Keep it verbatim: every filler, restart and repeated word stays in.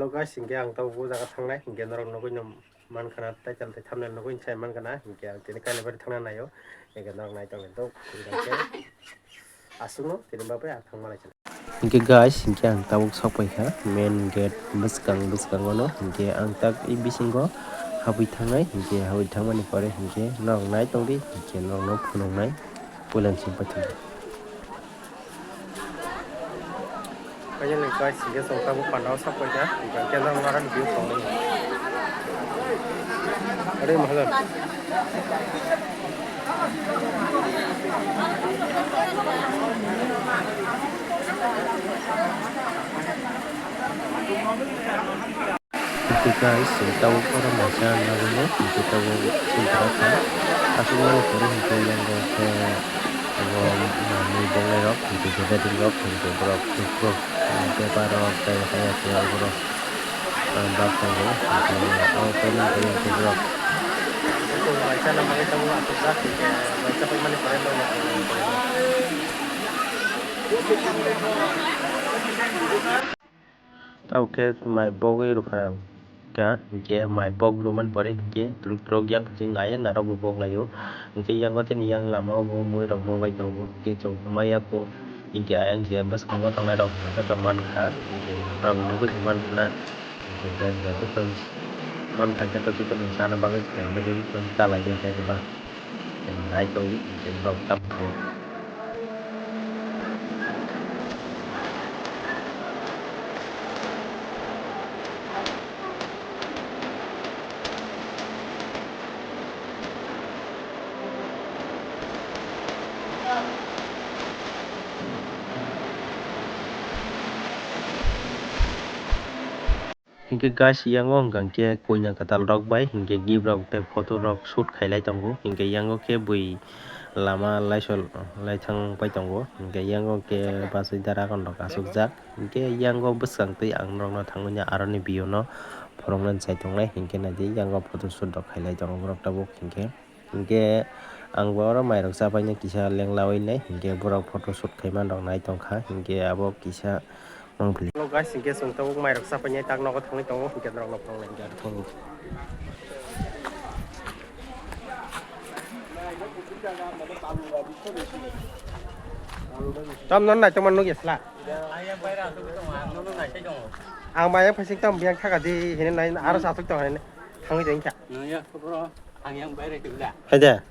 Hello guys, hinkhe ang tabuk o jaga thangnai, hinkhe norok nugwi no mankha na, title tei thumbnail nugwi sai mankha na, hinkhe ang tini Kailaibari thangna naio, hinkhe norok nai tongwi tok, hinkhe aswkno tini bagwi ang thangma lai. Hinkhe guys, hinkhe ang tabuk sokpaikha main gate bwskang bwskango no, hinkhe ang tak i bisingo habwi thangnai, hinkhe habwi thangmani pore hinkhe norok nai tongdi, hinkhe norokno phunuknai puilansing paithaknai. Finally guys, hinkhe chwng tabuk pandao sokpaikha, hinkhe norok norok view tongmani. Are mahajan. Hinkhe guys, chwng tabuk oro maisa nugwino, hinkhe tabuk chwng tabuk kha. Aswk mani kwrwi hinkhe yang bo khe abo manwi bongnairok, hinkhe khe wedding rok, hinkhe borok, borok, bebak rok, tei hai khe borok, ah, bak tongo, hinkhe abo training khe yang khe borok. Maisa nang bagwi tabuk aswk jak, hinkhe maisa paimani pore borok. Tamo khe mai bogwi rwkha kha, hinkhe mai bog rwmani pore hinkhe twrwk twrwk yak chwng ai narwkbo bog laio. Hinkhe yang o chini yang lama o bo mui rok bo bai tongo, hinkhe chwng ma yak o hinkhe ayang je bwskango tongnai rok hinkhe chwng mankha, hinkhe norok nugwi tongmani hwnna hinkhe je je bwswk man thangkhe to chini chana bagwi chwng cha lai khe ba nai tongwi hinkhe norok tamo. Hinkhe guys, yang o hwnkha khe koina kwtal rok bai hinkhe gift rok tei photo rok shoot khailai tongo, hinkhe yang o khe bui lama laisol laithang pai tongo, hinkhe yang o khe bachai dara gon rok achukjak, hinkhe yang o bwskang twi ang norok no thangwi aroni view no phoroknani chai tongnai, hinkhe naidi yang o photo shoot rok khailai tongo borok tabuk hinkhe. Hinkhe ang bo oro mairok chapainai kisa lenglawi nai, hinkhe borok photo shoot khaima rok nai tongkha, hinkhe abo kisa mangpili. Hello guys, hinkhe chwng tabuk mairok chapainai tak nogo thangwi tongo, hinkhe norok no phunuknai hinkhe thangwi. Tam non nai tongma nukya sla. Ang maya phaising tam biyang thaka di hinwi nai aro sa tuk tong hinwi thangwi tong kha. Nungya khoboro ang yang baire kibla. Haide.